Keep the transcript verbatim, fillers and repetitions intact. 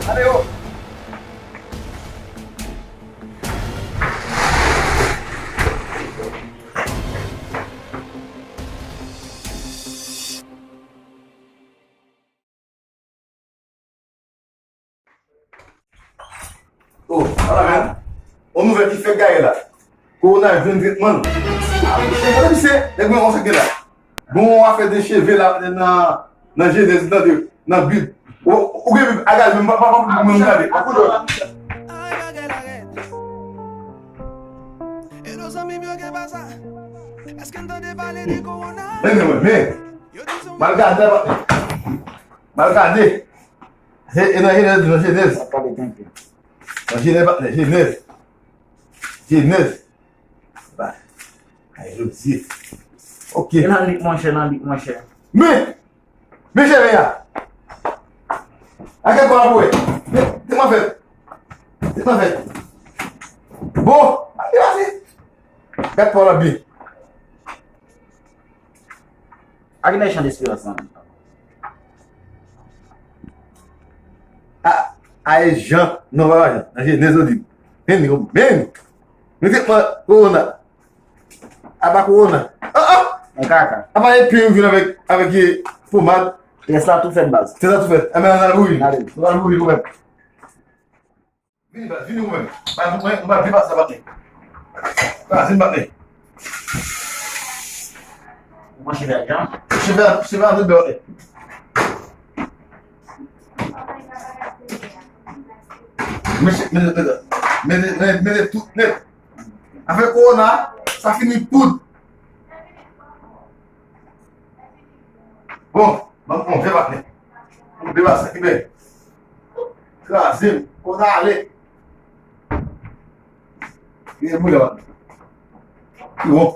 Gade yo. Oh, ala men. On nouvèl ki fèk gaye la. Kowona jwenn tretman l. Ah, misye, gade misye, nèg mwen, on sa gen la. Bon, afè de cheve la, nan, nan Jenèz, tande, nan Bib. Ou, ou gen Bib, a gade, men pa, pa, pa, pa, men gade. Ay, bagay la rèd. E nou zanmi m yo gen pa sa. Èske n tande pale de kowona? Men, men, men, men. Yo di se yon mal gade, mal gade. E, e nan Jenèz, nan Jenèz. Sa pale tanpri. Nan Jenèz, patnè, Jenèz. Jenèz. Ba. Ay, Jozye. Ok. E nan lit, monchè, nan lit, monchè. Men! Men cheve a! A kèk pa pou wè. Men, se pa fèt. Se pa fèt. Bon, a ki pase? Gad pa w la byen. A ki nan chan desperans lan? A, a e Jan, non, pa Jan, nan Jenèz ou di. Men, men, men, men tretman kowona. Aba kowona. Oh, oh! Yon kaka. Aba epi yo vin avèk, avèk, eh, pomad. Tès la tou fèt, baz. Tès la tou fèt. Enben, ann al mouri. Gade. Nou al mouri nou menm. Vini, baz, vini ou menm. Baz, mwen, mwen, vin pase sa, patnè. Baz, vin, patnè. Ou pran cheve a, Jan? Cheve a, cheve a, tout bèl, patnè. Mesye, mete, mete, mete, mete, mete tout nèt. Afè kowona, sa fini poud. Bon, ban m pran, vye patnè. Vye patnè, ki bèl. Kraze m, kòz ale. Vye mouri la, patnè. Ki bon.